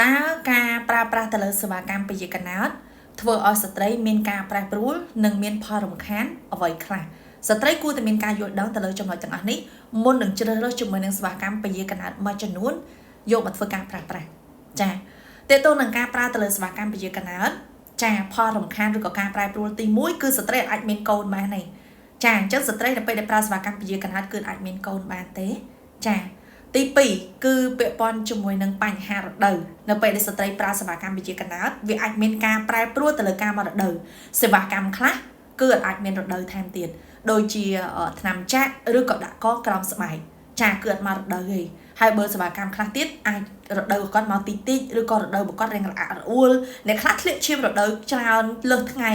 តើការប្រើប្រាស់ទៅលើសេវាកម្មពយាកណោតធ្វើឲ្យស្ត្រីមានការប្រែប្រួលនិងមានផលរំខានអ្វីខ្លះស្ត្រីគួរតែមានការយល់ដឹងទៅលើចំណុចទាំងអស់នេះមុននឹងជ្រើសរើសជាមួយនឹងសេវាកម្មពយាកណោតមួយចំនួនយកមកធ្វើការប្រើប្រាស់ចាតើតើនឹងការប្រើទៅលើសេវាកម្មពយាកណោតចាផលរំខានឬក៏ការប្រែប្រួលទី1គឺស្ត្រីអាចមានកូនបានទេចាអញ្ចឹងស្ត្រីនៅពេលដែលប្រើសេវាកម្មពយាកណោតគឺអាចមានកូនបានទេចាទី2គឺពាក់ព័ន្ធជាមួយនឹងបញ្ហារដូវនៅពេលដែលស្ត្រីប្រើសេវាកម្មវិជាកណោតវាអាចមានការប្រែប្រួលទៅលើការមករដូវសេវាកម្មខ្លះគឺអាចមានរដូវថែមទៀតដូចជាថ្នាំចាក់ឬក៏ដាក់កក្រោមស្បែកចាគឺអត់មករដូវទេហើយបើសេវាកម្មខ្លះទៀតអាចរដូវគាត់មកតិចតិចឬក៏រដូវរបស់គាត់រាងរអាក់រអួលអ្នកខ្លះធ្លាក់ឈាមរដូវច្រើនលើសថ្ងៃ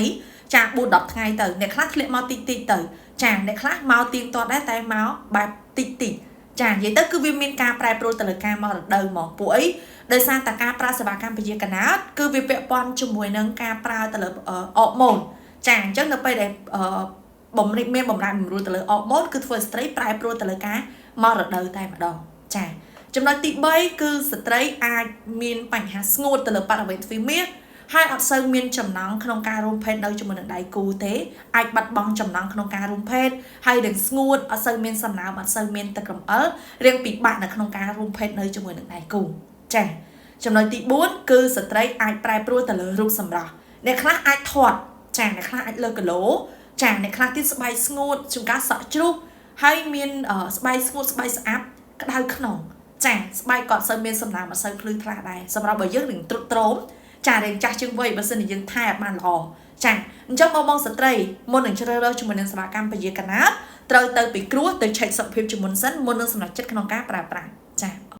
ចា4 10ថ្ងៃទៅអ្នកខ្លះធ្លាក់មកតិចតិចទៅចាអ្នកខ្លះមកទៀងទាត់ដែរតែមកបែបតិចតិចចានិយាយទៅគឺវាមានការប្រែប្រួលទៅលើការមករដូវមកពួកអីដោយសារតែការប្រើសេវាកម្មពជាកណោតគឺវាពាក់ព័ន្ធជាមួយនឹងការប្រើទៅលើអរម៉ូនចាអញ្ចឹងនៅពេលដែលបំរិមានបំរែបំរួលទៅលើអរម៉ូនគឺធ្វើឲ្យស្ត្រីប្រែប្រួលទៅលើការមករដូវតែម្ដងចាចំណុចទី3គឺស្ត្រីអាចមានបញ្ហាស្ងួតទៅលើបរិវេណទ្វីមាសហើយអត់សូវមានចំណងក្នុងការរួមភេទនៅជាមួយនឹងដៃគូទេអាចបាត់បង់ចំណងក្នុងការរួមភេទហើយនឹងស្ងួតអត់សូវមានសំណើមអត់សូវមានទឹករំអិលរៀងពិបាកនៅក្នុងការរួមភេទនៅជាមួយនឹងដៃគូចាចំណុចទី4គឺស្ត្រីអាចប្រែប្រួលទៅលើរូបសម្រស់អ្នកខ្លះអាចធាត់ចាអ្នកខ្លះអាចលើសគីឡូចាអ្នកខ្លះទៀតស្បែកស្ងួតជួនកាលសក់ជ្រុះហើយមានស្បែកស្ងួតស្បែកស្អាប់ក្តៅក្នុងចាស្បែកក៏អត់សូវមានសំណើមអត់សូវភ្លឺថ្លាដែរសម្រាប់បើយើងនឹងទ្រុឌទ្រោមចារៀងចាស់ជាងវ័យបើសិនជាយើងថែអត់បានល្អចាអញ្ចឹងបងបងស្ត្រីមុននឹងជ្រើសរើសជាមួយនឹងសេវាកម្មពយាកណាតត្រូវទៅពិគ្រោះទៅឆែកសុខភាពជាមុនសិនមុននឹងសម្រេចចិត្តក្នុងការប្រើប្រាស់។